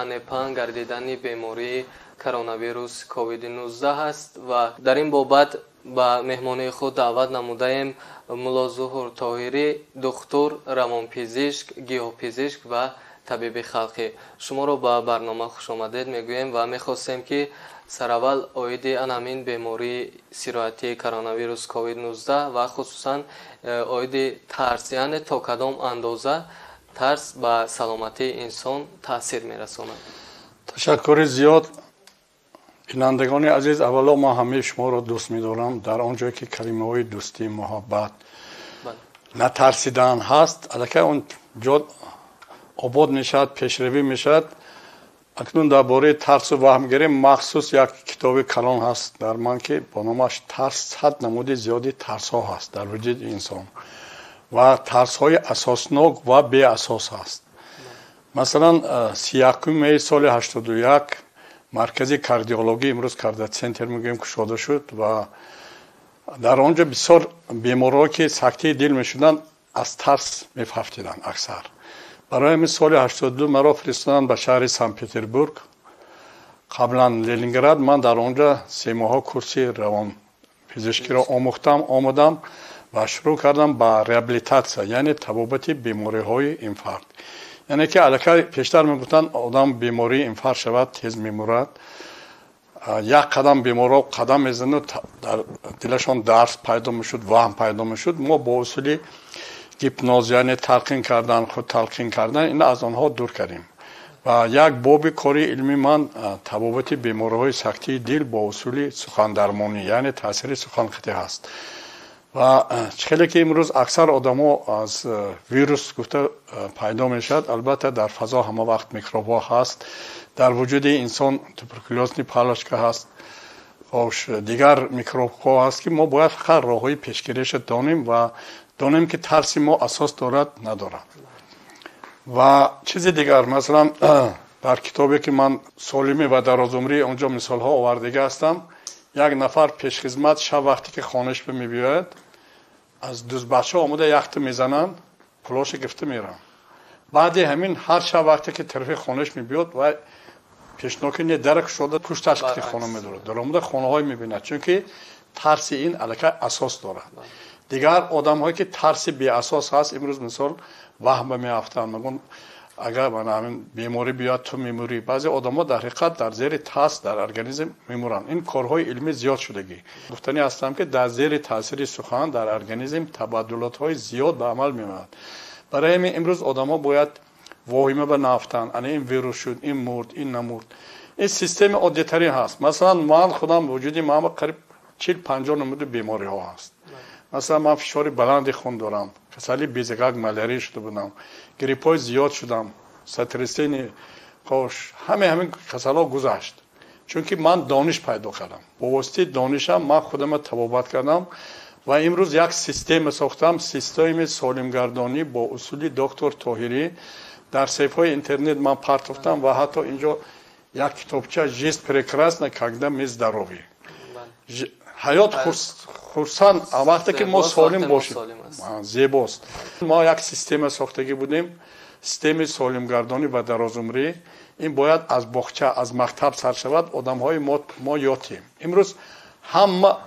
яъне паҳн гардидани бемории коронавирус COVID-19 аст ва дар ин бобат ба меҳмонии худ даъват намудаем Мулло Зуҳур Тоҳирӣ, духтур, равонпизишк, гиёҳпизишк ва табиби халқӣ. Шуморо ба барнома хушомадед мегӯем ва мехостем, ки сараввал оиди ан ҳамин бемории сироятии коронавирус COVID-19 ва хусусан оиди тарс, яъне то кадом андоза тарс ба саломатии инсон таъсир мерасонад. Ташаккури зиёд. Бинандагони азиз, аввало ман ҳамаи шуморо дӯст медорам. Дар он ҷое ки калимаҳои дӯстӣ, муҳаббат, натарсидан ҳаст, аллакай он ҷо обод мешавад, пешравӣ мешавад. Акнун дар бораи тарсу ваҳм гирем, махсус як китоби калон ҳаст дар ман, ки бо номаш «Тарс». 100 намуди зиёди тарсҳо ҳаст дар вуҷуди инсон ва тарсҳои асоснок ва беасос ҳаст. Масалан, 31 май соли 81 маркази кардиологӣ, имрӯз кардиоцентр мегӯем, кушода шуд ва дар он ҷо бисёр беморҳое, ки сактаи дил мешуданд, аз тарс мефавтиданд аксар. Барои ҳамин соли 82 маро фиристоданд ба шаҳри Санкт Петербург, қаблан Ленинград. Ман дар он ҷо 3 моҳа курси равонпизишкиро омӯхтам, омадам ва шурӯъ кардам ба реабилитатсия, яъне табобати бемориҳои инфаркт. Яъне ки аллакай пештар мегуфтанд, одам бемории инфаркт шавад, тез мемурад. Як қадам беморҳо қадам мезану дар дилашон дард пайдо мешуд, ваҳм пайдо мешуд. Мо бо усули гипноз, яъне талқин кардан, худ талқин кардан, ина аз онҳо дур кардем. Ва як боби кори илмии ман табобати бемориҳои сактии дил бо усули сухандармонӣ, яъне таъсири суханхатӣ ҳаст. Ва чӣ хеле ки имрӯз аксар одамо аз вирус гуфта пайдо мешавад, албатта, дар фазо ҳама вақт микробҳо ҳаст, дар вуҷуди инсон туберкулёзный палочка ҳаст, хош, дигар микробҳо ҳаст, ки мо бояд фақат роҳҳои пешгириашро донем ва донем, ки тарси мо асос дорад, надорад. Ва чизи дигар, масалан, дар китобе, ки ман «Солимӣ ва дарозумрӣ», онҷо мисолҳо овардага ҳастам. Як нафар пешхизмат шаб вақте ки хонаш мебиёяд, аз дузбачаҳо омода яхта мезананд, пулоша гирифта мераванд. Баъди ҳамин ҳар шаб вақте ки тарафи хонаш мебиёд ва пешноки не дара кушода, пушташ қити хона медорад, даромада хонаҳое мебинад, чунки тарси ин аллакай асос дорад. Дигар одамҳое, ки тарси беасос ҳаст, имрӯз мисол ваҳм меафтанд, мегӯн, агар мана ҳамин беморӣ биёяд, ту мемурӣ. Баъзе одамо дар ҳақиқат дар зери тарс дар организм мемуранд. Ин корҳои илмӣ зиёд шудагӣ. Гуфтанӣ ҳастам, ки дар зери таъсири сухан дар организм табаддулотҳои зиёд ба амал меояд. Барои ҳамин имрӯз одамо бояд воҳима ба наафтанд: ана ин вирус шуд, ин мурд, ин намурд. Ин системи оддитарин ҳаст. Масалан, ман худам, вуҷуди ман қариб 40-50 намуди бемориҳо ҳаст. Масалан, ман фишори баланди хун дорам, касали безагак, малярия шуда будам, гриппҳои зиёд шудам, сотрясение, хош, ҳамаи ҳамин касалҳо гузашт, чунки ман дониш пайдо кардам. Бо воситаи донишам ман худама табобат кардам ва имрӯз як система сохтам, системаи солимгардонӣ бо усули доктор Тоҳирӣ. Дар саҳифаҳои интернет ман партофтам ва ҳатто инҷо як китобча «Жизнь прекрасна, когда мы здоровы». Ҳаёт хурсанд вақте ки мо солим бошем, зебост. Мо як система сохтагӣ будем, системаи солимгардонӣ ва дарозумрӣ. Ин бояд аз боғча, аз мактаб сар шавад, одамҳои мо ётем. Имрӯз ҳама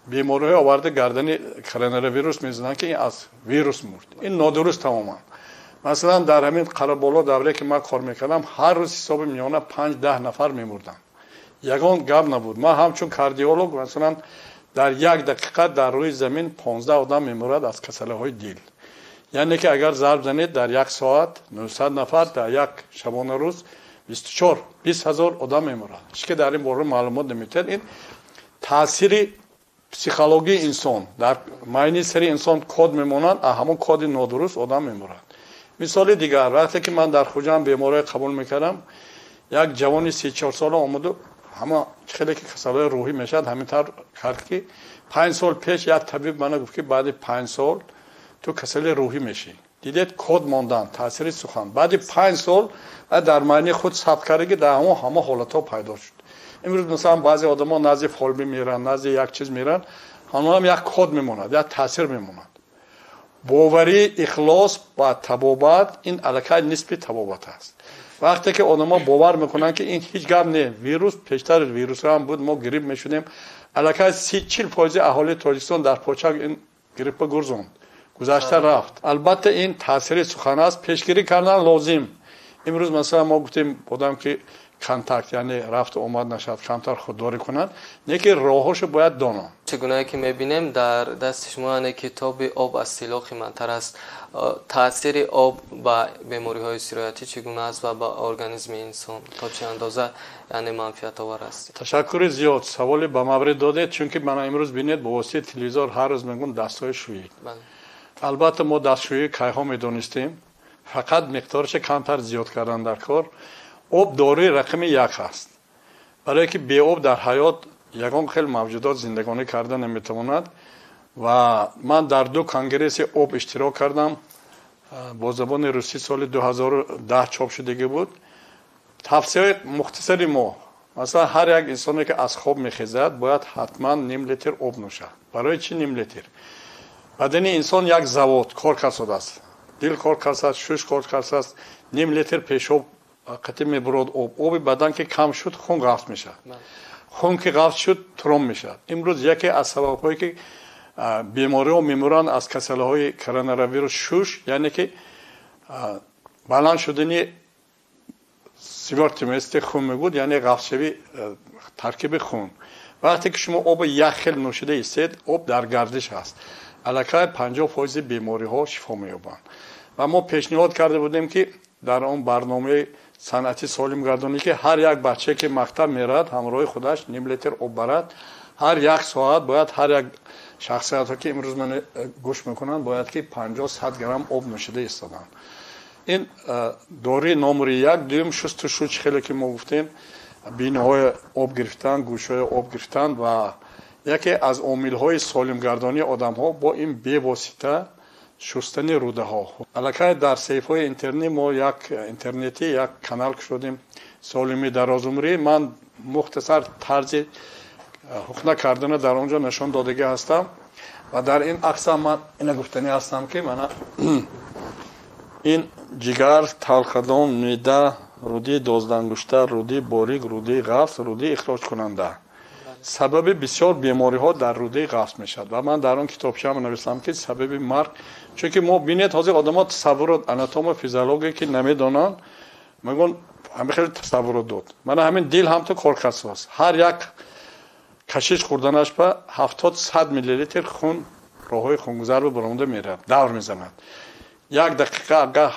бемориҳои оварда гардани коронавирус мезананд, ки ин аз вирус мурд. Ин нодуруст тамоман. Масалан, дар ҳамин Қараболо, давре ки ман кор мекардам, ҳар рӯз ҳисоби миёна 5-10 нафар мемурданд, ягон гап набуд. Ман ҳамчун кардиолог, масалан, дар як дақиқа дар рӯи замин 15 одам мемурад аз касалиҳои дил. Яъне ки агар зарб занед, дар як соат 900 нафар, дар як шабонарӯз 24 20 ҳазор одам мемурад. Ҳеч ки дар ин бора маълумот наметиҳад. Ин таъсири психологии инсон, дар майни сари инсон код мемонад, а ҳамон коди нодуруст одам мемурад. Мисоли дигар, вақте ки ман дар Хуҷанд беморҳое қабул мекардам, як ҷавони 34 сола омаду ҳама хеле ки касалиҳои рӯҳӣ мешавад, ҳамин тавр кард, ки 5 сол пеш як табиб мана гуфт, ки баъди 5 сол ту касали рӯҳӣ мешӣ. Дидед, код мондан, таъсири сухан. Баъди 5 сол дар майни худ сабт карда, ки дар ҳамон ҳама ҳолатҳо пайдо шуд. Имрӯз, масалан, баъзе одамо назди фолбин меранд, назди як чиз меранд, ҳамонам як код мемонад, як таъсир мемонад. Боварӣ, ихлос ба табобат, ин аллакай нисби табобат аст. Вақте ки одамҳо бовар мекунанд, ки ин ҳеҷ гап не, вирус пештар вирусҳо ҳам буд, мо грипп мешудем. Аллакай 30-40% аҳолии Тоҷикистон дар почак ин гриппа гурзонд, гузашта рафт. Албатта ин таъсири сухан аст, пешгирӣ кардан лозим. Имрӯз масалан мо гуфтем одам ки контакт, яъне рафту омад нашавад, камтар худдорӣ кунад, не ки роҳҳошо бояд донанд. Чӣ гунае ки мебинем дар дасти шумо, яъне китоби об аз тилло қиматтар аст. Таъсири об ба бемориҳои сироятӣ чӣ гуна аст ва ба организми инсон то чӣ андоза, яъне манфиатовар аст? Ташаккури зиёд, саволе ба маврид додед, чунки мана имрӯз бинед бо воситаи телевизор ҳар рӯз мегӯн дастҳои шӯед. Албатта мо дастшӯии кайҳо медонистем, фақат миқдорша камтар зиёд кардан дар кор. Об дорои рақами як аст, барое ки беоб дар ҳаёт ягон хел мавҷудот зиндагонӣ карда наметавонад. Ва ман дар ду конгресси об иштирок кардам, бо забони русӣ соли 2010 чоп шудагӣ буд. Тавсияҳои мухтасари мо, масалан, ҳар як инсоне ки аз хоб мехезад, бояд ҳатман ним литр об нӯшад. Барои чӣ ним литр? Бадани инсон як завод кор кардааст, дил кор кардааст, шуш кор кардааст, ним литр пешоб қатъи мебурод об. Оби бадан ки кам шуд, хун ғафз мешавад. Хун ки ғафз шуд, тромб мешавад. Имрӯз яке аз сабабҳое ки бемориҳо мемуранд аз касалиҳои коронавирус шуш, яъне ки баланд шудани свёртываемости хун мегӯд, яъне ғафзшавии таркиби хун. Вақте ки шумо оби як хел нӯшида истед, об дар гардиш аст, аллакай 50% бемориҳо шифо меёбанд. Ва мо пешниҳод карда будем, ки дар он барномаи санъати солимгардонӣ, ки ҳар як бачае ки мактаб меравад, ҳамроҳи худаш ним литр об барад. Ҳар як соат бояд ҳар як шахсиятҳо ки имрӯз ман гӯш мекунанд, бояд ки 50-100 грамм об нӯшида истоданд. Ин дори номери як. Дуюм, шустушӯ, чӣ хеле ки мо гуфтем, биниҳои об гирифтан, гӯшҳои об гирифтан. Ва яке аз омилҳои солимгардонии одамҳо бо ин бевосита шустани рӯдаҳо. Аллакай дар саҳифаҳои интернет мо як интернетӣ як канал кушодем, солимии дарозумрӣ. Ман мухтасар тарзи ҳуқна кардана дар он ҷо нишон додагӣ ҳастам. Ва дар ин аксам ман ина гуфтанӣ ҳастам, ки мана ин ҷигар, талхадон, меъда, рӯдии доздаангушта, рӯдии борик, рӯдии ғафз, рӯдии ихроҷкунанда. Сабаби бисёр бемориҳо дар рӯдаи ғафз мешавад. Ва ман дар он китобчаам навиштам, ки сабаби марг, чунки мо бинед, ҳозир одамо тасаввурот анатомия, физиология ки намедонанд, мегӯн ҳамин хеле тасаввурот дод. Мана ҳамин дил ҳам ту коркарсоз, ҳар як кашиш хӯрданаш ба 70-100 миллилитр хун роҳҳои хунгузарро баромада меравад, давр мезанад. Як дақиқа агар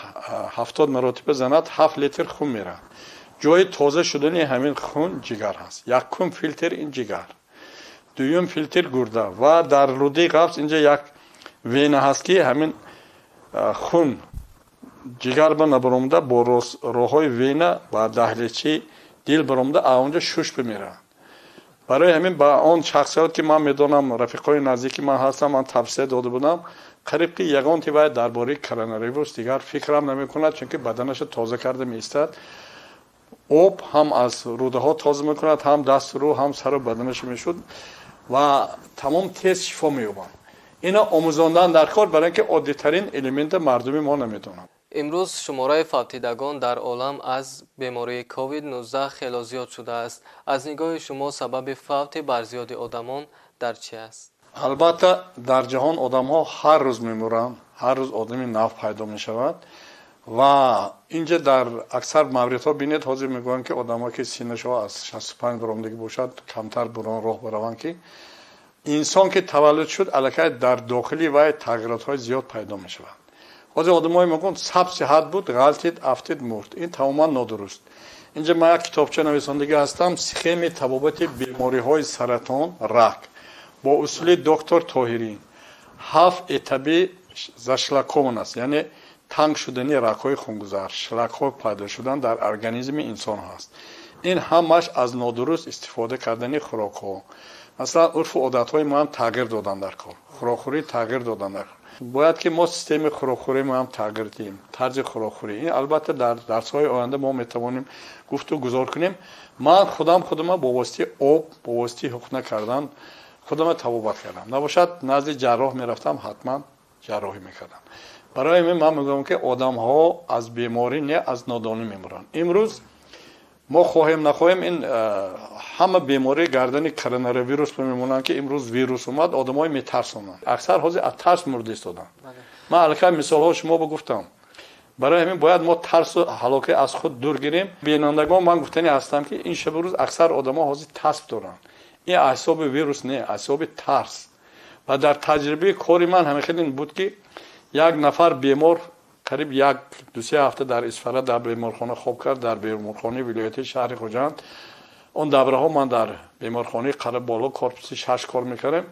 70 маротиба занад, 7 литр хун меравад. Ҷои тоза шудани ҳамин хун ҷигар ҳаст. Якум филтр ин ҷигар, дуюм филтр гурда. Ва дар рӯдаи ғафз инҷа як вена ҳаст, ки ҳамин хун ҷигар ба набаромада, бо роҳҳои вена ба даҳлечи дил баромада, а онҷо шуш бимерад. Барои ҳамин ба он шахсиёт ки ман медонам, рафиқҳои наздики ман ҳастам, ман тавсия дода будам, қариб ки ягон ти вай дар бораи коронавирус дигар фикрам намекунад, чунки баданаша тоза карда меистад. Об ҳам аз рӯдаҳо тоза мекунад, ҳам дасту рӯ, ҳам сару баданаша мешуд ва тамом тез шифо меёбанд. Ина омӯзондан дар кор, барои ин ки оддитарин элемента мардуми мо намедонанд. Имрӯз шумораи фавтидагон дар олам аз бемории COVID-19 хело зиёд шудааст. Аз нигоҳи шумо сабаби фавти барзиёди одамон дар чӣ аст? Албатта дар ҷаҳон одамҳо ҳар рӯз мемуранд, ҳар рӯз одами нав пайдо мешавад. Ва инҷа дар аксар мавридҳо бинед, ҳозир мегӯянд, ки одамҳое ки синнашо аз 65 баромадагӣ бошад, камтар бурон роҳ бараванд, ки инсон ки таваллуд шуд, аллакай дар дохили вай тағйиротҳои зиёд пайдо мешаванд. Ҳозир одамое мегӯянд, саб сиҳат буд, ғалтид, афтид, мурд. Ин тамоман нодуруст. Инҷа ман як китобча нависондагӣ ҳастам, схеми табобати бемориҳои саратон, рак бо усули доктор Тоҳирӣ. 7 этапи зашлакован аст, яъне танг шудани рагҳои хунгузар, шлакҳо пайдо шудан дар организми инсон ҳаст. Ин ҳамаш аз нодуруст истифода кардани хӯрокҳо. Масалан, урфу одатҳои мо ҳам тағйир додан дар кор, хӯрокхӯрӣ тағйир додан дар кор. Бояд ки мо системаи хӯрокхӯрии мо ҳам тағйир диҳем, тарзи хӯрокхӯрӣ. Ин албатта дар дарсҳои оянда мо метавонем гуфту гузор кунем. Ман худам худама бо воситаи об, бо воситаи ҳуқна кардан худама табобат кардам. Набошад, назди ҷарроҳ мерафтам, ҳатман ҷарроҳӣ мекардам. Барои ҳамин ман мегӯям, ки одамҳо аз беморӣ не, аз нодонӣ мемуранд. Имрӯз мо хоҳем нахоҳем, ин ҳама беморӣ гардани коронавирус мемонанд, ки имрӯз вирус омад, одамҳои метарсонанд. Аксар ҳозир аз тарс мурда истоданд. Ман аллакай мисолҳо шумо гуфтам. Барои ҳамин бояд мо тарсу ҳалокӣ аз худ дур гирем. Бинандагон, ман гуфтанӣ ҳастам, ки ин шабу рӯз аксар одамҳо ҳозир тасб доранд. Ин аз ҳисоби вирус не, аз ҳисоби тарс. Ва дар таҷрибаи кори ман ҳамин хел ин буд, ки як нафар бемор қариб 1-2-3 ҳафта дар Исфара дар беморхона хоб кард, дар беморхонаи вилоятии шаҳри Хуҷанд. Он давраҳо ман дар беморхонаи Қараболо корпуси 6 кор мекардем.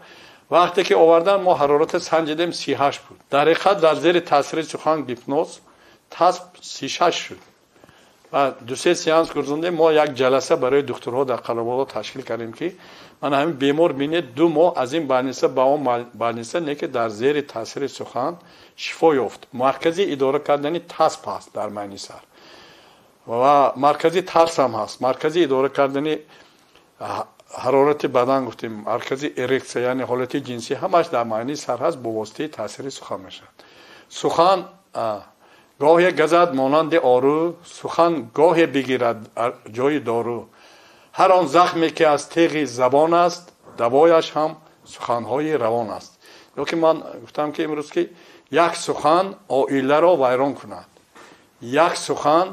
Вақте ки овардан, мо ҳарората санҷидем, 38 буд. Дар ҳақиқат дар зери таъсири сухан гипноз тасб 36 шуд. Ва 2-3 сеанс гузарондем. Мо як ҷаласа барои духтурҳо дар Қараболо ташкил кардем, ки ман ҳамин бемор бинед, 2 моҳ аз ин больница ба он больница не, ки дар зери таъсири сухан шифо ёфт. Маркази идора кардани тасб ҳаст дар майни сар ва маркази тарс ҳам ҳаст, маркази идора кардани ҳарорати бадан гуфтем, маркази эрексия, яъне ҳолати ҷинсӣ, ҳамаш дар майни сар ҳаст, бо воситаи таъсири сухан мешавад. Сухан гоҳе газад монанди ору, сухан гоҳе бигирад ҷои дору. Ҳар он захме ки аз теғи забон аст, давояш ҳам суханҳои равон аст. Ё ки ман гуфтам, ки имрӯз ки як сухан оиларо вайрон кунад, як сухан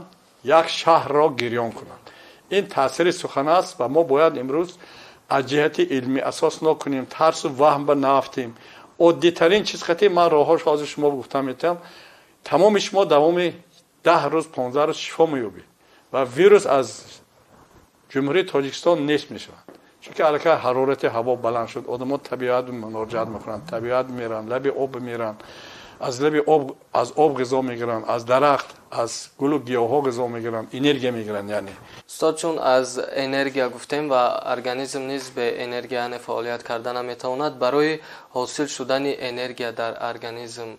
як шаҳрро гирён кунад. Ин таъсири сухан аст ва мо бояд имрӯз аз ҷиҳати илмӣ асос нокунем, тарсу ваҳм ба наафтем. Оддитарин чиз хати ман роҳҳош ҳозир шумо гуфтам метавам, тамоми шумо давоми 10 рӯз, 15 рӯз шифо меёбед ва вирус аз Ҷумҳурии Тоҷикистон нест мешавад. Чунки аллакай ҳарорати ҳаво баланд шуд, одамо табиат муроҷиат мекунанд, табиат меранд, лаби об меранд, аз лаби об, аз об ғизо мегиранд, аз дарахт, аз гулу гиёҳҳо ғизо мегиранд, энергия мегиранд. Яъне устод, чун аз энергия гуфтем ва организм низ бе энергия, яъне фаъолият карда наметавонад, барои ҳосил шудани энергия дар организм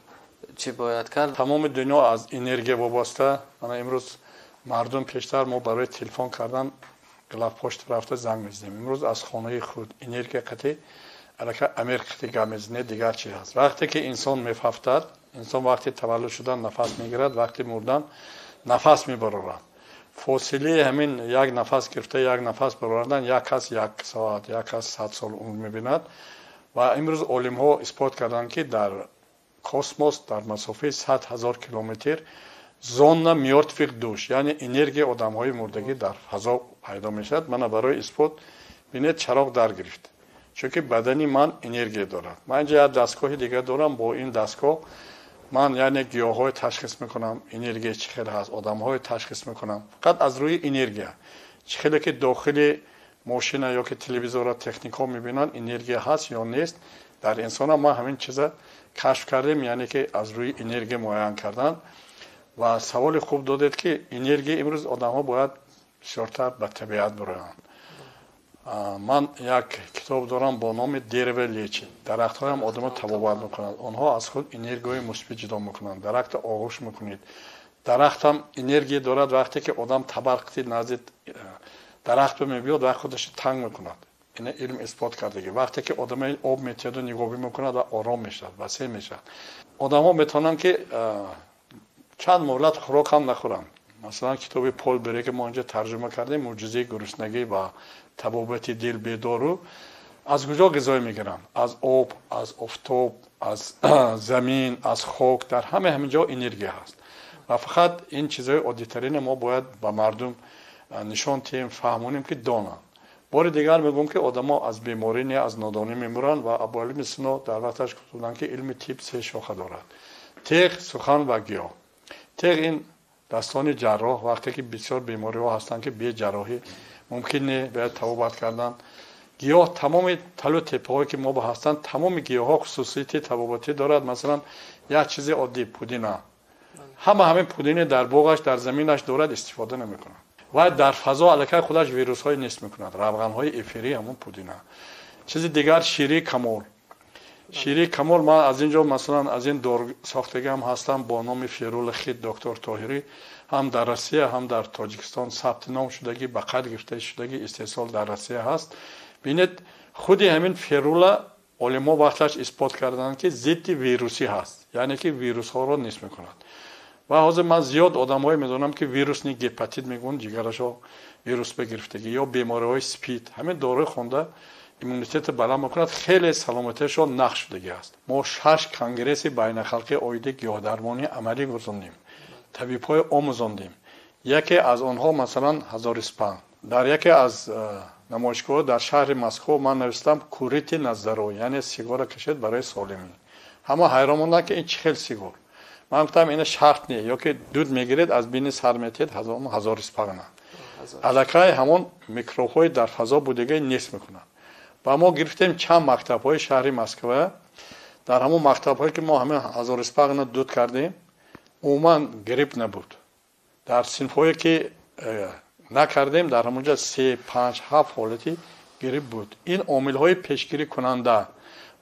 чӣ бояд кард? Тамоми дунё аз энергия вобаста. Мана имрӯз мардум, пештар мо барои телефон кардан главпошт рафта занг мезанем, имрӯз аз хонаи худ энергия қатӣ аллакай Америка қати гап мезанед, дигар чи ҳаст. Вақте ки инсон мефафтад, инсон вақти таваллуд шудан нафас мегирад, вақти мурдан нафас мебарорад. Фосилаи ҳамин як нафас гирифта, як нафас барордан, як кас 1 соат, як кас 100 сол умр мебинад. Ва имрӯз олимҳо исбот карданд, ки дар космос дар масофаи 100 000 километр зона мёртвых душ, яъне энергияи одамҳои мурдагӣ дар фазо пайдо мешавад. Мана барои исбот бинед, чароғ дар гирифт, чунки бадани ман энергия дорад. Ман инҷа як дастгоҳи дигар дорам, бо ин дастгоҳ ман яъне гиёҳҳои ташхис мекунам, энергия чӣ хел ҳаст, одамҳои ташхис мекунам фақат аз рӯи энергия. Чӣ хеле ки дохили мошина ё ки телевизорро техникҳо мебинанд, энергия ҳаст ё нест, дар инсона ман ҳамин чиза кашф кардем, яъне ки аз рӯи энергия муайян кардан. Ва саволи хуб додед, ки энергия имрӯз одамҳо бояд бисёртар ба табиат бироянд. Ман як китоб дорам бо номи «Дерево лечит». Дарахтҳоям одамо табобат мекунанд, онҳо аз худ энергияи мусбит ҷудо мекунанд. Дарахтро оғӯш мекунед, дарахтам энергия дорад. Вақте ки одам табар қити назди дарахт мебиёд ва худашро танг мекунад, ина илм исбот кардагӣ. Вақте ки одаме об метиҳаду нигоҳбин мекунад ва ором мешавад, васеъ мешавад. Одамҳо метавонанд, ки чанд муҳлат хӯрок ҳам нахӯранд. Масалан, китоби Пол Бере, ки мо инҷа тарҷума кардем, «Мӯъҷизаи гуруснагӣ ва табобати дил бедору», аз куҷо ғизое мегиранд? Аз об, аз офтоб, аз замин, аз хок. Дар ҳама ҳамин ҷо энергия ҳаст. Ва фақат ин чизҳои оддитарина мо бояд ба мардум нишон диҳем, фаҳмонем, ки донанд. Бори дигар мегӯям, ки одамо аз беморӣ не, аз нодонӣ мемуранд. Ва Абуалими Сино дар вақташ гуфта буданд, ки илми тиб се шоха дорад: теғ, сухан ва гиёҳ. Теғ ин дастони ҷарроҳ. Вақте ки бисёр бемориҳо ҳастанд, ки бе ҷарроҳӣ мумкин не бояд табобат кардан. Гиёҳ, тамоми талу теппаҳое ки мо ба ҳастанд, тамоми гиёҳҳо хусусияти табобатӣ дорад. Масалан, як чизи оддӣ, пудина. Ҳама ҳамин пудини дар боғаш, дар заминаш дорад, истифода намекунад. Ва дар фазо аллакай худаш вирусҳои нест мекунад, равғанҳои эфирӣ ҳамон пудина. Чизи дигар, шири камол. Шири камол, ман аз ин ҷо, масалан, аз ин дорусохтагиам ҳастам бо номи Ферула Хит доктор Тоҳирӣ, ҳам дар Россия, ҳам дар Тоҷикистон сабти ном шудагӣ, ба қайд гирифта шудагӣ, истеҳсол дар Россия ҳаст. Бинед, худи ҳамин ферула олимҳо вақташ исбот карданд, ки зидди вирусӣ ҳаст. Яъне ки вирусҳоро нест мекунад. Ва ҳозир ман зиёд одамҳое медонам, ки вирусный гепатит мегӯянд, ҷигарашо вирус бигирифтагӣ ё бемориҳои спид. Ҳамин доруи хонда иммунитетро баланд мекунад, хеле саломатиашон нақш шудагӣ аст. Мо 6 конгресси байналхалқӣ оиди гиёҳдармонии амалӣ гузарондем, табибҳои омӯзондем. Яке аз онҳо, масалан, Ҳазориспан. Дар яке аз намоишгоҳ дар шаҳри Москва ман навиштам: «Курите на здоровье», яъне сигора кашед барои солимӣ. Ҳама ҳайрон монданд, ки ин чӣ хел сигор. Ман гуфтам, ина шарт не, ё ки дуд мегиред, аз бини сар метиҳед ҳазориспагна, аллакай ҳамон микробҳои дар фазо будагӣ нест мекунад. Ва мо гирифтем чанд мактабҳои шаҳри Москва. Дар ҳамон мактабҳое ки мо ҳамин ҳазориспагна дуд кардем, умуман грипп набуд. Дар синфҳое ки накардем, дар ҳамонҷа се, панҷ, ҳафт ҳолати грипп буд. Ин омилҳои пешгирӣ кунанда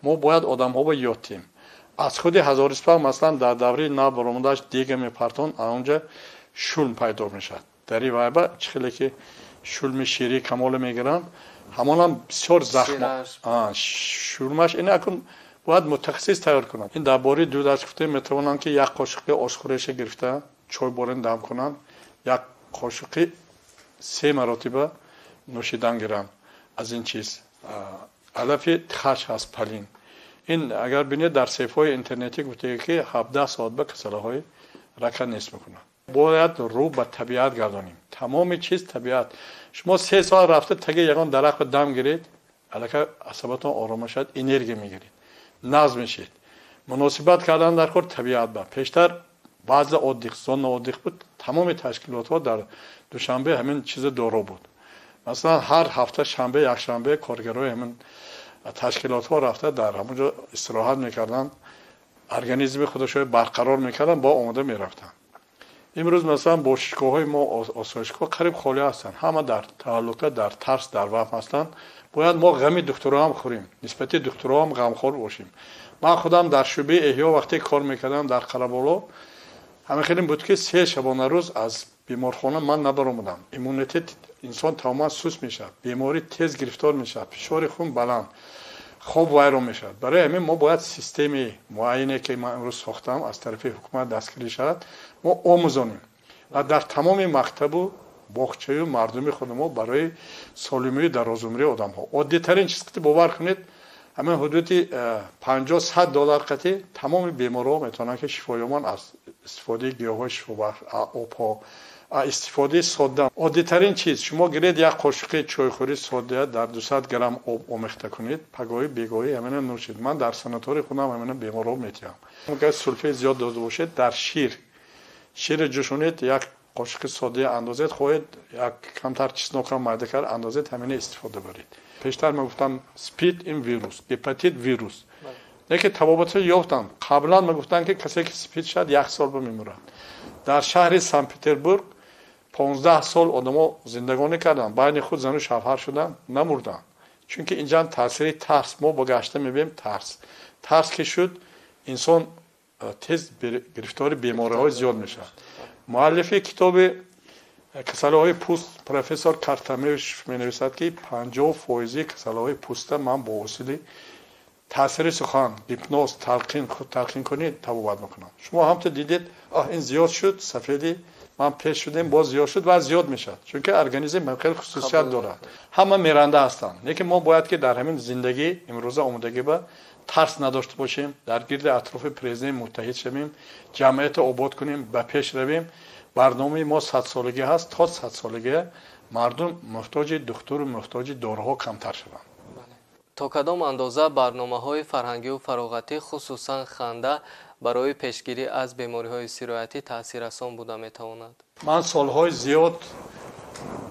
мо бояд одамҳоро ёд диҳем. Аз худи ҳазориспаг, масалан, дар давраи нав баромадаш дега мепартон, анонҷа шулм пайдо мешавад. Дари вайба чӣ хеле ки шулми ширӣ камоле мегиранд, ҳамонам бисёр захм шулмаш. Ин акун бояд мутахассис тайёр кунад. Ин дар бораи дудаш гуфтем, метавонанд ки як қошиқи ошхӯреша гирифта, чой борен дам кунанд, як қошиқи се маротиба нӯшидан гиранд. Аз ин чиз алафи тхаш ҳаст, полин. Ин агар бинед, дар саҳифаҳои интернетӣ гуфтае, ки 17 соат ба касалаҳои рака нест мекунад. Бояд рӯ ба табиат гардонем. Тамоми чиз табиат. Шумо 3 соат рафта таги ягон дарахт дам гиред, аллакай асабатон ором мешавад, энергия мегиред, назм мешед. Муносибат кардан дар кор табиат ба. Пештар баъзе отдых, зона отдых буд, тамоми ташкилотҳо дар Душанбе ҳамин чиза доро буд. Масалан, ҳар ҳафта шанбе, якшанбе коргарои ҳамин ташкилотҳо рафта дар ҳамон ҷо истироҳат мекарданд, организми худашро барқарор мекарданд, бо омода мерафтанд. Имрӯз, масалан, бошишгоҳҳои мо, осоишгоҳ қариб холӣ ҳастанд. Ҳама дар таҳлука, дар тарс, дар ваҳм ҳастанд. Бояд мо ғами духтуроам хӯрем, нисбати духтуроам ғамхор бошем. Ман худам дар шӯъбаи эҳё вақте кор мекардам дар Қараболо, ҳамин хеле буд, ки 3 шабонарӯз аз беморхона ман набаромадам. Иммунитет инсон тамоман суст мешавад, беморӣ тез гирифтор мешавад, фишори хун баланд, хоб вайрон мешавад. Барои ҳамин мо бояд системаи муайяне, ки ман имрӯз сохтам, аз тарафи ҳукумат дастгирӣ шавад, мо омӯзонем ва дар тамоми мактабу боғчаю мардуми худи мо барои солимию дарозумрии одамҳо. Оддитарин чиз, ки бовар кунед, ҳамин ҳудуди 50-100 доллар қатӣ тамоми беморҳо метавонанд, ки шифо ёбанд аз истифодаи гиёҳҳои шифобахш, обҳо, истифодаи содда. Оддитарин чиз: шумо гиред, як қошиқи чойхӯри содда дар 200 грамм об омехта кунед, пагоҳӣ, бегоҳӣ ҳамина нӯшед. Ман дар санатории худам ҳамина беморҳо метиҳам. Агар сулфаи зиёд дода бошед, дар шир, шире ҷӯшонед, як қошиқи содда андозед, хоҳед, як камтар чеснокам майда кард андозед, ҳамина истифода баред. Пештар ман гуфтам, спид ин вирус, гепатит вирус, лекин табобатро ёфтанд. Қаблан мегуфтанд, ки касе ки спид шавад, як сол ба мемурад. Дар шаҳри Санкт Петербург 15 сол одамо зиндагонӣ карданд, байни худ зану шавҳар шуданд, намурданд. Чунки инҷа таъсири тарс, мо бо гашта мебинем тарс. Тарс ки шуд, инсон тез гирифтори бемориҳои зиёд мешавад. Муаллифи китоби касалиҳои пӯст, профессор Картамевич, менависад, ки 50 фоизи касалиҳои пӯста ман бо усули таъсири сухан, гипноз, талқин, худ талқинкунӣ табобат мекунам. Шумо ҳамто дидед, ин зиёд шуд, сафедӣ ман пеш шудем, боз зиёд шуд ва зиёд мешавад, чунки организм хеле хусусият дорад. Ҳама меранда ҳастанд, лекин мо бояд, ки дар ҳамин зиндагӣ имрӯза омодагӣ ба тарс надошта бошем, дар гирди атрофи президент муттаҳид шавем, ҷамъиятро обод кунем, ба пеш равем. Барномаи мо садсолагӣ ҳаст. То садсолагӣ мардум муҳтоҷи духтуру муҳтоҷи доруҳо камтар шаванд. То кадом андоза барномаҳои фарҳангию фароғатӣ, хусусан ханда, барои пешгирӣ аз бемориҳои сироятӣ таъсиррасон буда метавонад? Ман солҳои зиёд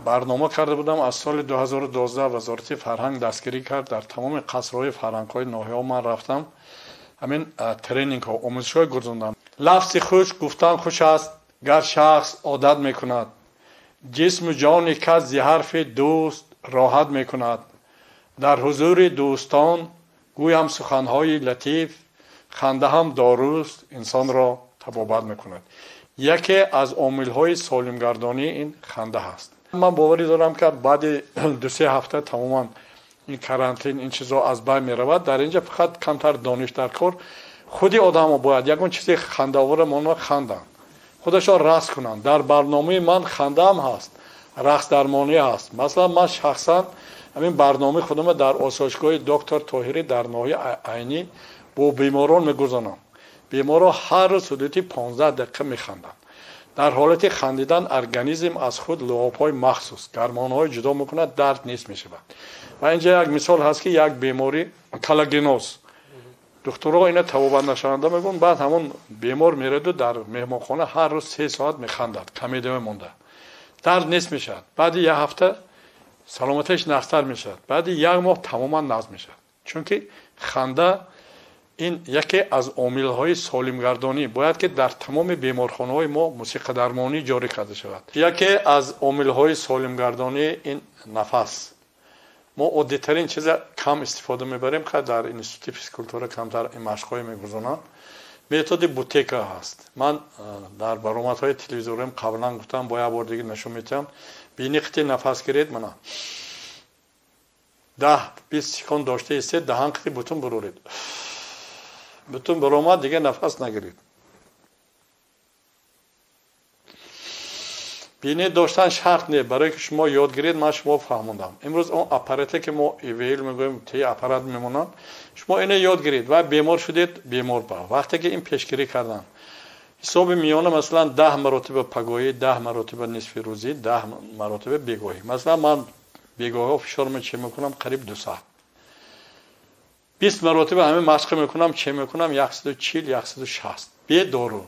барнома карда будам. Аз соли 2012 Вазорати фарҳанг дастгирӣ кард. Дар тамоми қасрҳои фарҳангҳои ноҳияҳо ман рафтам, ҳамин тренингҳо, омӯзишҳое гузарондам. Лафзи хуш гуфтан хуш аст, гар шахс одат мекунад, ҷисму ҷони кас зи ҳарфи дӯст роҳат мекунад. Дар ҳузури дӯстон гӯям суханҳои латиф, ханда ҳам доруст, инсонро табобат мекунад. Яке аз омилҳои солимгардонӣ ин ханда ҳаст. Ман боварӣ дорам, ки баъди 2-3 ҳафта тамоман ин карантин, ин чизҳо аз байн меравад. Дар инҷа фақат камтар дониш дар кор. Худи одамо бояд ягон чизи хандаовара монда ханданд, худашон рақс кунанд. Дар барномаи ман хандаам ҳаст, рақсдармонӣ ҳаст. Масалан, ман шахсан ҳамин барномаи худамро дар осоишгоҳи доктор Тоҳирӣ дар ноҳияи Айнӣ бо беморон мегузаронам. Беморон ҳар рӯз ҳудуди 15 дақиқа механданд. Дар ҳолати хандидан организм аз худ луобҳои махсус, гормонҳои ҷудо мекунад, дард нест мешавад. Ва инҷа як мисол ҳаст, ки як беморӣ коллагеноз, духтурҳо ина табобатнашаванда мегӯянд. Баъд ҳамон бемор мераду дар меҳмонхона ҳар рӯз 3 соат механдад, комедия монда, дард нест мешавад. Баъди як ҳафта саломатиаш нағзтар мешавад, баъди як моҳ тамоман нағз мешавад. Чунки ханда ин яке аз омилҳои солимгардонӣ. Бояд ки дар тамоми беморхонаҳои мо мусиқадармонӣ ҷорӣ карда шавад. Яке аз омилҳои солимгардонӣ ин нафас. Мо оддитарин чиза кам истифода мебарем, ка дар институти физкултура камтар ин машқҳое мегузаронанд. Методи Бутека ҳаст. Ман дар баромадҳои телевизорим қаблан гуфтам, бо як бор дига нишон медиҳам. Бини қити нафас гиред, мана 10-20 секунд дошта истед, даҳан қити бутун буроред. Бутун баромад, дига нафас нагиред. Бини доштан шарт не, барое ки шумо ёд гиред, ман шумо фаҳмондам. Имрӯз он аппарате ки мо ИВЛ мегӯем, ти аппарат мемонанд, шумо ино ёд гиред ва бемор шудед, бемор ба. Вақте ки ин пешгирӣ кардан, ҳисоби миёна масалан 10 маротиба пагоҳӣ, 10 маротиба нисфи рӯзӣ, 10 маротиба бегоҳӣ. Масалан, ман бегоҳҳо фишорма че мекунам қариб 2 соат. 20 маротиба ҳамин машқ мекунам, че мекунам 140, 160. Бе дору.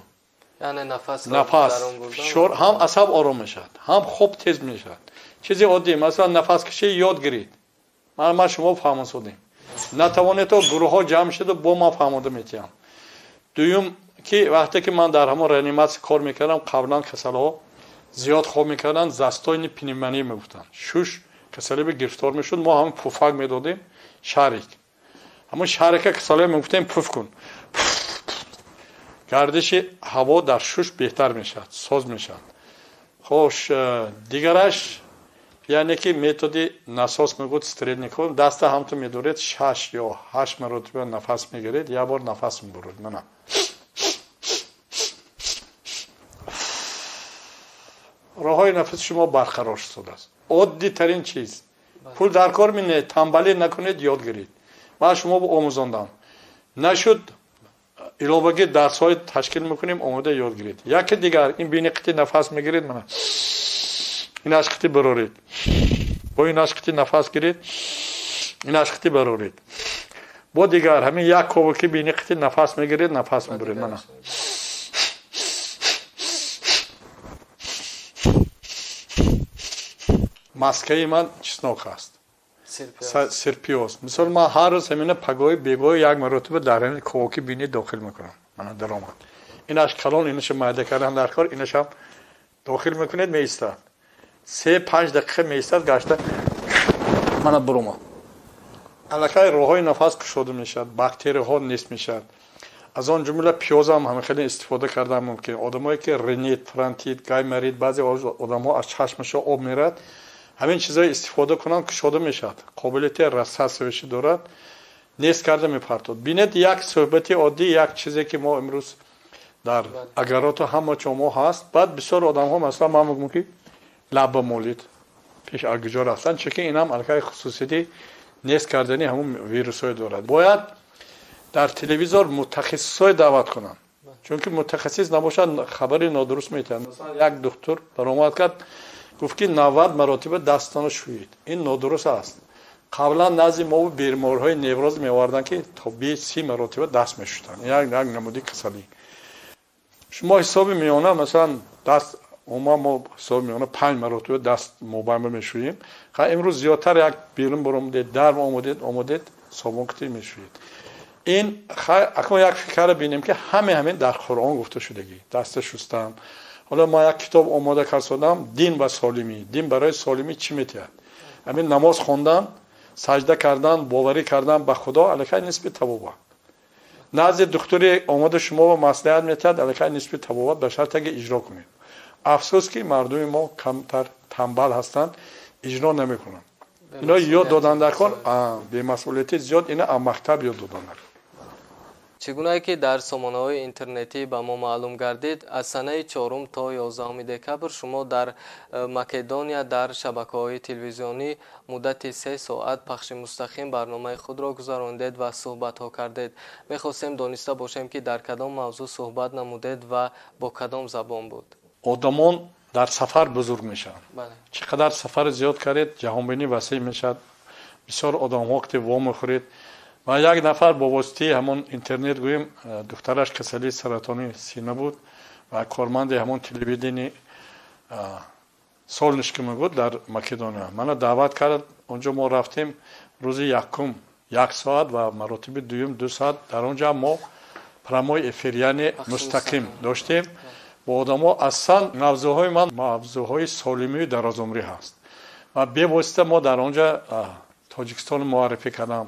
Яъне нафас, нафас, фишор, ҳам асаб ором мешавад, ҳам хоб тез мешавад. Чизи оддӣ, масалан, нафаскашӣ ёд гиред. Ман шумо фаҳмонсодем. Натавонед, то гурӯҳҳо ҷамъ шуду бо ман фаҳмонда метиҳам. Дуюм ки вақте ки ман дар ҳамон реаниматсия кор мекардам, қаблан касалҳо зиёд хоб мекарданд, застойни пневмония мегуфтанд. Шуш касале ба гирифтор мешуд, мо ҳамон пуфак медодем, шарик. Ҳамон шарика касале мегуфтем пуф кун. Гардиши ҳаво дар шуш беҳтар мешавад, соз мешавад. Хош, дигараш яъне ки методи насос мегӯяд Стрельников, даста ҳамту медоред, 6 ё 8 маротиба нафас мегиред, як бор нафас мебуред. Мана. Роҳҳои нафаси шумо барқарор шудааст. Оддитарин чиз. Пул дар кор мине, тамбалӣ накунед, ёд гиред. Ман шумо омӯзондам. Нашуд, иловагӣ дарсҳои ташкил мекунем, омода ёд гиред. Яке дигар, ин бини қити нафас мегиред, мана. Инаш қити бароред. Бо инаш қити нафас гиред, инаш қити бароред. Бо дигар, ҳамин як коваки бини қити нафас мегиред, нафас мебуред, мана. Маскаи ман чеснок ҳаст. Сирпиёз. Мисол, ман ҳар рӯз ҳамина пагоҳи бегоҳи як маротиба дар ҳамин коваки бини дохил мекунам. Мана даромад. Инаш калон, инаша майда кардан дар кор, инашам дохил мекунед, меистад. 3-5 дақиқа меистад, гашта мана буромад. Аллакай роҳҳои нафас кушода мешавад, бактерияҳо нест мешавад. Аз он ҷумла пиёзам ҳама хеле истифода кардан мумкин. Одамое ки ринит, фронтит, гайморит, баъзе одамҳо аз чашмашон об мерад, ҳамин чизҳои истифода кунанд, кушода мешавад. Қобилияти рассасиваши дорад, нест карда мепартод. Бинед, як суҳбати оддӣ, як чизе ки мо имрӯз дар агароту ҳама ҷо мо ҳаст. Баъд бисёр одамҳо, масалан, ман мегӯям ки лабба молид пеш аз куҷо рафтан, чунки инам аллакай хусусияти нест кардани ҳамон вирусҳое дорад. Бояд дар телевизор мутахассисҳое даъват кунанд, чунки мутахассис набошад, хабари нодуруст метиҳад. Масалан, як духтур баромад кард, гуфт ки 90 маротиба дастонро шӯед. Ин нодуруст аст. Қаблан назди мо беморҳои невроз меоварданд, ки то 20-30 маротиба даст мешӯстанд. Як намуди касалӣ. Шумо ҳисоби миёна, масалан, даст умуман мо ҳисоби миёна 5 маротиба даст мобайнба мешӯем. Имрӯз зиёдтар як берун баромадед, дарм омадед, собун қитӣ мешӯед. Ин акнун як фикрро бинем, ки ҳамин дар Қуръон гуфта шудагӣ, даста шустан. Ҳоло ман як китоб омода кардам, дин ва солимӣ. Дин барои солимӣ чӣ метиҳад? Ҳамин намоз хондан, саҷда кардан, боварӣ кардан ба Худо аллакай нисби табобат. Назди духтуре омода шумо ба маслиҳат метиҳад, аллакай нисби табобат, ба шарте ки иҷро кунед. Афсӯс ки мардуми мо камтар тамбал ҳастанд, иҷро намекунанд. Ино ёд додан дар кор, бемасъулияти зиёд, ина аз мактаб ёд додан дар кор. Чӣ гунае ки дар сомонаҳои интернетӣ ба мо маълум гардид, аз санаи 4 то 11 декабр шумо дар Македония дар шабакаҳои телевизионӣ муддати 3 соат пахши мустақим барномаи худро гузарондед ва суҳбатҳо кардед. Мехостем дониста бошем, ки дар кадом мавзӯъ суҳбат намудед ва бо кадом забон буд. Одамон дар сафар бузург мешаванд. Чӣ қадар сафар зиёд кардед, ҷаҳонбинӣ васеъ мешавад. Бисёр одамҳо ки во мехӯред. Ва як нафар бо воситаи ҳамон интернет гӯем, духтараш касалии саратони сина буд ва корманди ҳамон телевидени Солнышко мегӯд дар Македония. Мана даъват кард, онҷо мо рафтем рӯзи якум 1 соат ва маротиби дуюм 2 соат. Дар онҷо мо прямой эфир, яъне мустақим доштем. Бо одамо аслан мавзӯъҳои ман мавзӯъҳои солимию дарозумрӣ ҳаст. Ва бевосита мо дар онҷо Тоҷикистон муаррифӣ кардам,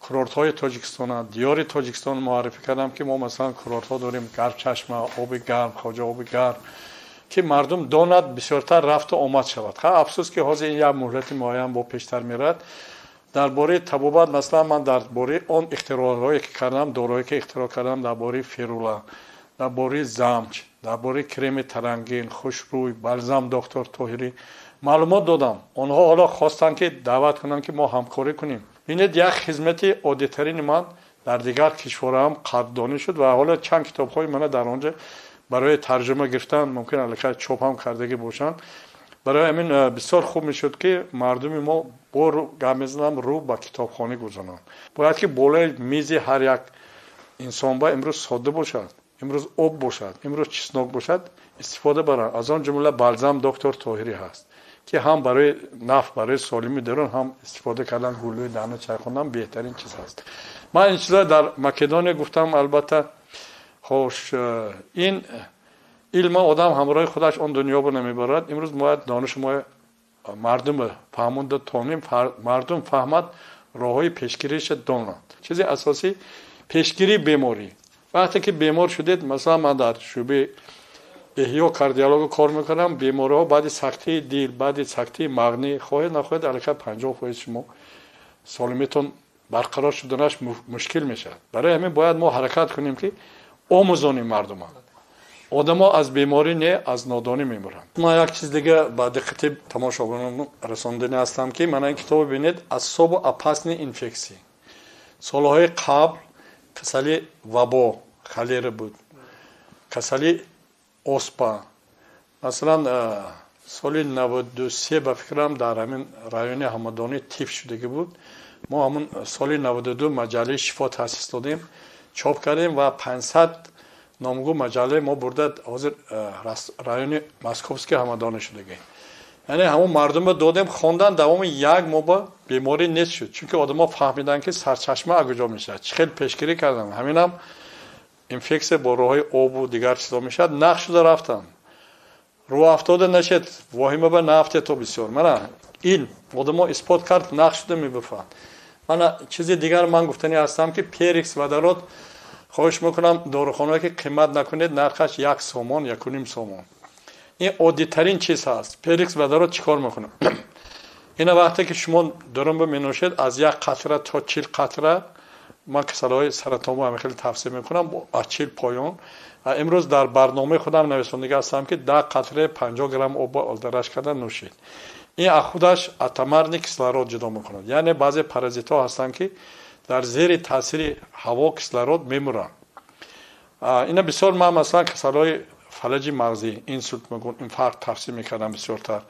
курортҳои Тоҷикистона, диёри Тоҷикистон муаррифӣ кардам, ки мо масалан курортҳо дорем, Гармчашма, оби гарм, Хоҷа оби гарм, ки мардум донад, бисёртар рафту омад шавад. Афсӯс ки ҳозир ин як муҳлати муайян бо пештар меравад. Дар бораи табобат, масалан, ман дар бораи он ихтироъҳое ки кардам, дороҳое ки ихтироъ кардам, дар бораи ферула, дар бораи замч, дар бораи креми тарангин, хушрӯй, балзам доктор Тоҳирӣ маълумот додам. Онҳо ҳоло хостанд, ки даъват кунанд, ки мо ҳамкорӣ кунем. Бинед, як хизмати оддитарини ман дар дигар кишварҳоам қадрдонӣ шуд ва ҳоло чанд китобҳои мана дар онҷо барои тарҷума гирифтан мумкин аллакай чоп ҳам кардагӣ бошанд. Барои ҳамин бисёр хуб мешуд, ки мардуми мо бо гап мезанам, рӯ ба китобхонӣ гузоранд. Бояд ки болои мизи ҳар як инсон ба имрӯз содда бошад, имрӯз об бошад, имрӯз чеснок бошад, истифода баранд. Аз он ҷумла балзам доктор Тоҳирӣ ҳаст, ки ҳам барои наф, барои солими дарун, ҳам истифода кардан, гулӯи даҳна чайхондан беҳтарин чиз ҳаст. Ман ин чизро дар Македония гуфтам, албатта. Хош, ин илма одам ҳамроҳи худаш он дунёро намебарад. Имрӯз бояд дониши мо мардум фаҳмонда тонем, мардум фаҳмад, роҳҳои пешгириша донанд. Чизи асосӣ пешгирии беморӣ. Вақте ки бемор шудед, масалан, ман дар шӯъбаи эҳё кардиолого кор мекунам, бемориҳо баъди сактаи дил, баъди сактаи мағнӣ, хоҳед нахоҳед, аллакай 50% шумо солимитон барқарор шуданаш мушкил мешавад. Барои ҳамин бояд мо ҳаракат кунем, ки омӯзонем мардума. Одамо аз беморӣ не, аз нодонӣ мемуранд. Ман як чиз дига ба диққати тамошобинон расондани ҳастам, ки мана ин китобро бинед, Особо опасные инфекции. Солҳои қабл касали вабо, холера буд, касали оспа. Масалан, соли 93 ба фикрам дар ҳамин райони Ҳамадонӣ тиф шудагӣ буд. Мо ҳамун соли 92 маҷаллаи Шифо таъсис додем, чоп кардем ва 500 номгӯ маҷаллаи мо бурда ҳозир райони Московский Ҳамадонӣ шудагӣ. Яъне ҳамун мардумро додем, хондан, давоми як моҳ ба беморӣ нест шуд, чунки одамо фаҳмиданд, ки сарчашма аз куҷо мешавад, чӣ хел пешгирӣ кардан. Ҳаминам инфексия бо роҳҳои обу дигар чизо мешавад, нақш шуда рафтанд. Рӯ афтода нашед, воҳима ба наафтед то бисёр. Мана илм одамо исбот кард, нақш шуда мебуфанд. Мана чизи дигар ман гуфтанӣ ҳастам, ки перекись водород, хоҳиш мекунам, дорухонаҳое ки қимат накунед, нархаш 1 сомон, 1.5 сомон. Ин оддитарин чиз ҳаст. Перекись водород чӣ кор мекунад? Ина вақте ки шумо дурумба менӯшед, аз 1 қатра то 40 қатра, ман касалҳои саратонро ҳамин хеле тавсия мекунам, аз 40 поён. Имрӯз дар барномаи худам нависондагӣ ҳастам, ки 10 қатраи 50 грамм обро олдараш карда нӯшед. Ин аз худаш атомарный кислород ҷудо мекунад. Яъне баъзе паразитҳо ҳастанд, ки дар зери таъсири ҳаво, кислород мемуранд. Ина бисёр ман масалан касалҳои фалаҷи мағзӣ, инсулт мегӯн, инфаркт тавсия мекардам бисёртар.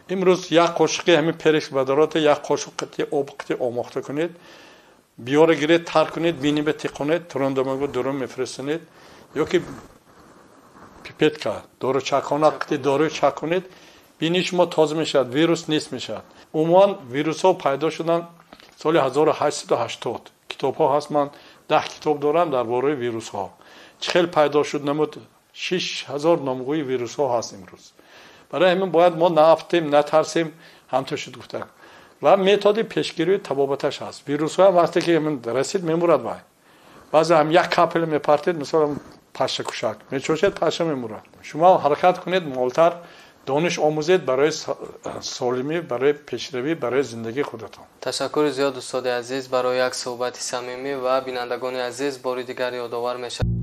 Имрӯз як қошиқи ҳамин перекись водород, як қошиқ қити об қити омохта кунед, биёра гиред, тар кунед, бинибе тиқонед, турунда мегӯ дурун мефиристонед, ё ки пипетка, доручакона қити дору чак кунед, бини шумо тоза мешавад, вирус нест мешавад. Умуман вирусҳо пайдо шуданд соли 1880. Китобҳо ҳаст, ман 10 китоб дорам дар бораи вирусҳо. Чӣ хел пайдо шуд намуд, 6000 номгӯи вирусҳо ҳаст имрӯз. Барои ҳамин бояд мо наафтем, натарсем, ҳамтур шуд гуфта. Ва методи пешгирии табобаташ ҳаст. Вирусҳо ҳам вақте ки расид, мемурад вай. Баъзе ҳам як капель мепартед, мисол пашшакушак мечошед, пашша мемурад. Шумо ҳаракат кунед, молтар Дониш омӯзед барои солимӣ, барои пешравӣ, барои зиндагии худатон. Ташаккури зиёд, устоди азиз, барои як суҳбати самимӣ ва бинандагони азиз бори дигар ёдовар мешавад.